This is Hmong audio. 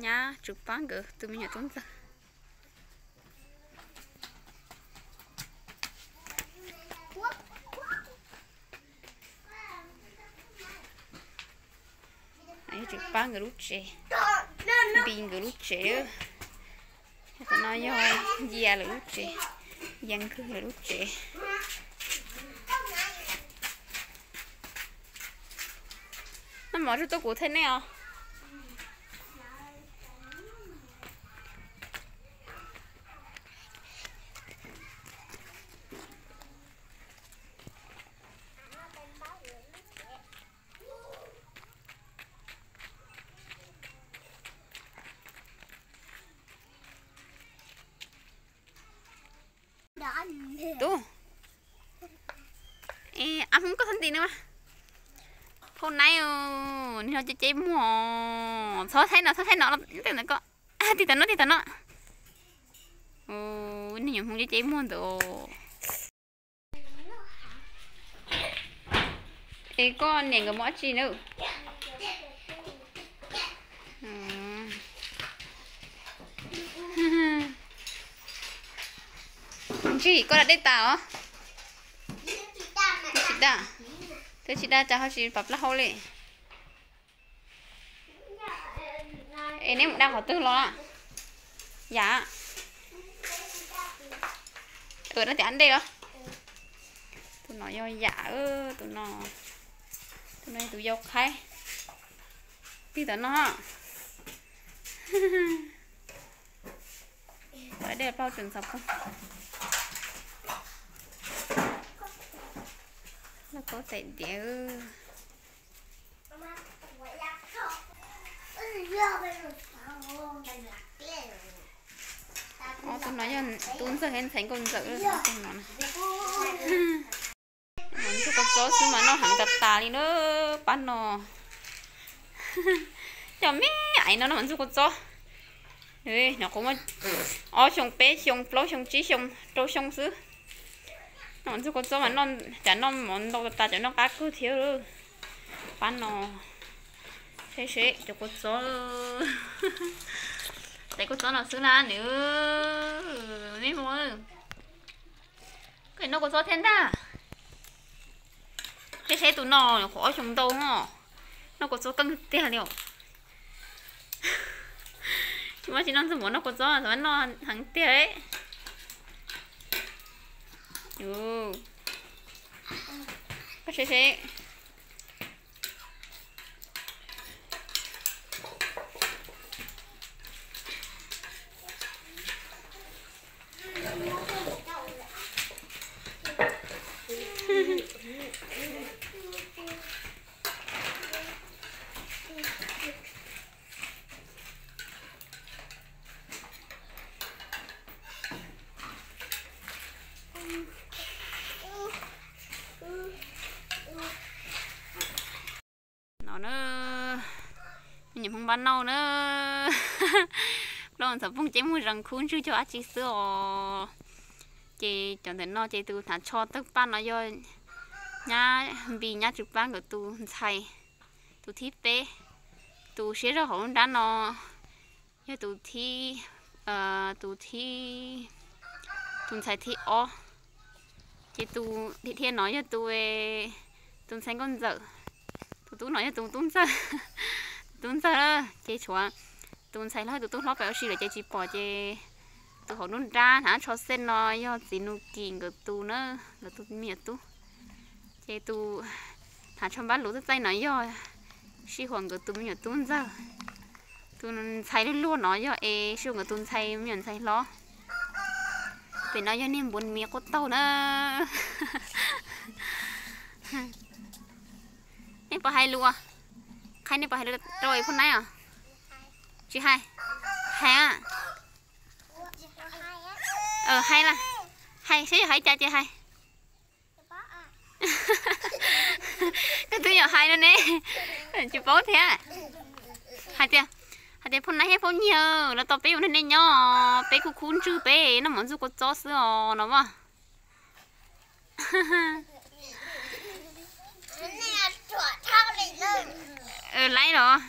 Nyab Tswv Pab nkawd tus me nyuam tub ntxawg. Tswv Pab nkawd lub tsev, Npis nkawd lub tsev. Qhov no yog Yia lawv lub tsev, Yia Nkawg lawv lub tsev. Noj mov tsuag tuaj kuv thiab nej os. Tub, ab Hmoob koj txhob nti na. Phauj Naib, nws no ceb ceb muag. Txhob thaij no, txhob thaij no, tig tam no, tig tam no. Niag nyuam Hmoob ceb ceb muag ntawd. Es koj niam nkawd mus dab tsi na? Ntsig koj da dej tas os? Tsis da, twb tsis da cas ho tsis pam plab hau li. Es neb mus da qhov twg los? Yam, da tias ab dej os. Tus no yog Yam, tus no, tus no yog tus yau qhaib. Tig tam no. Dej plaub tseem ntxhov poog. Lauj kaub tais diav. Ob tug no yog tub ntxawg thiab ntxhais nkauj ntxawm no. Ntxuag kua txob xwb mas noj heev tas tas li na pab no. Cov me aiv no noj mas ntxuag kua txob. Nyuam qhuav muaj ob xyoo, peb xyoo, plaub xyoo, tsib xyoo, rau xyoo xwb. Noj mas ntxuag kua txob mas noj, cas noj mov ntau tas tas, cas noj qab kawg thiab. Pab no, seb seb cov kua txob, tais kua txob no xwb na nws, me muam. Koj noj kua txob thiab ntag. Seb seb tus no nyuam qhuav ob xyoo ntau os, noj kua txob keej tiag li os. Tsis muaj tsis noj ntxuag mov noj kua txob, noj heev tiag. Koj seb seb. No na, me nyuam Hmoob npab nauj na, plaub ntxhov poog ceb muag zees khub ntswg cog dab tsi xwb os. Ces cov ntawm no ces tus hnav tsho tawg paj no yog nyab Npis nyab Tswv Pab nkawd tus ntxhais, tus thib peb. Tus siab zog hauv lub nrab no yog tus thib, tus thib, tus ntxhais thib ob. Ces tus dhia dhia no yog tus, tus ntxhais nkauj ntxawm. Tus tub no yog tus tub ntxawg, tus tub ntxawg. Ces tshuav tus ntxhais hlob tus tub hlob pem ua si lawm ces tsis pom. Ces tus hauv lub nrab hnav tsho xej no yog txiv Nus Kim nkawd tus na, nkawd tus me nyuam tub. Ces tus hnav tsho npab luv txaij txaij no yog Sij Huas nkawd tus me nyuam tub ntxawg. Tus ntxhais luag luag no yog es Sij Huas nkawd tus ntxhais me nyuam ntxhais hlob. Pem no yog niag npua miv quab taug na. Nej puas hais lus? Qhia nej puas hais lus rau Phauj Naib os? Tsis hais? Hais a. Hais na. Hais saib yog hais cas ces hais. Koj twb yuav hais no ne, tsis paub thiab. Hais tias, hais tias Phauj Naib thiab Phauj Nyiag los tau peb ua neej nyob, peb kuj khub ntswg peb noj mov ntxuag kua txob xwb os no as. Laib los.